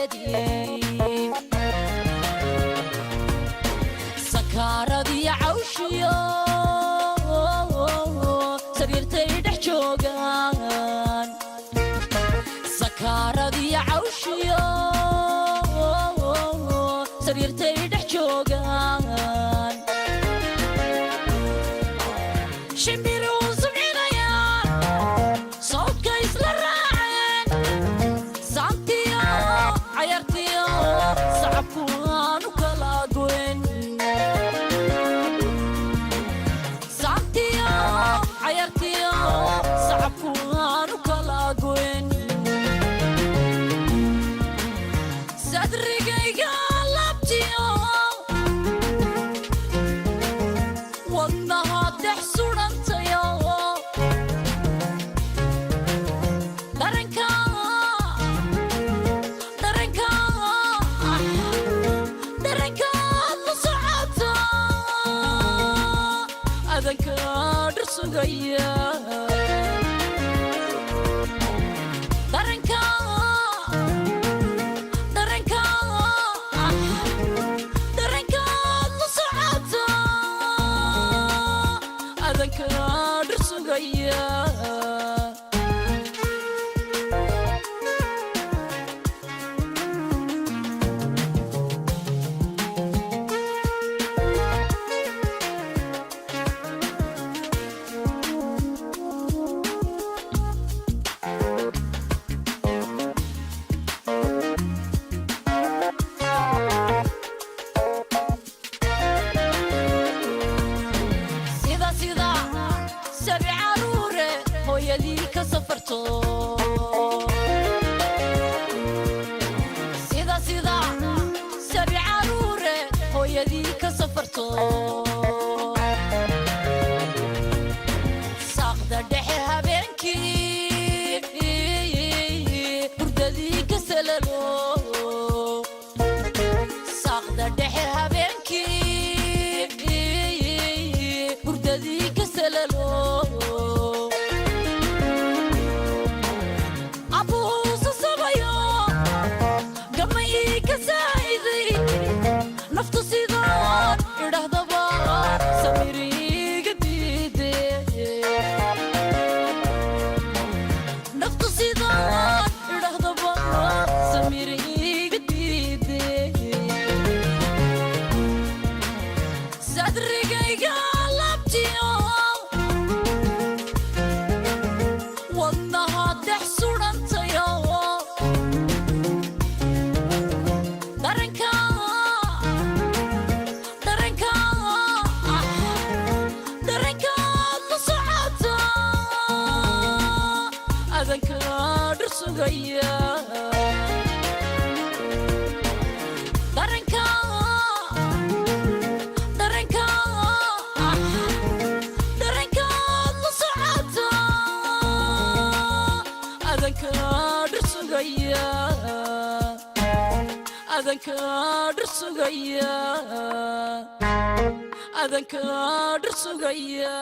Saanteedii sakaaradii cawshiyo sariirtay dhex joogaan, sakaaradii cawshiyo sariirtay dhex joogaan, shimbiruhu subcinayaan, sawdka isla raaceen, saantiyo cayartiyo sacabku aanu kala goyn, saantiyo cayartiyo sacabku aanu kala goyn. Sadrigayga labtiyo wadnaha dex sudhantayo, daranka daranka darankaad la socota, adanka dhir sugaya, daranka daranka darankaad la socota, adanka dhir sugaya. Sida sabi caruure hooyadii ka safarto, sida sabi caruure hooyadii ka safarto, saaqda dhexe habeenkii hurdadii ka salalo, saaqda dhexe habeenkii hurdadii ka salalo, abuusa sabayo gama ii ka saaciday, naftu sidaan idhahdaba samiriiga diide, naftu sidaan idhahdaba samiriiga diide. Sadrigayga labtiyo wadnaha dex sudhantayo, daranka daranka darankaad la socota, adanka dhir sugaya, daranka daranka darankaad la socota, adanka dhir sugaya, adanka dhir sugaya, adanka dhir sugaya.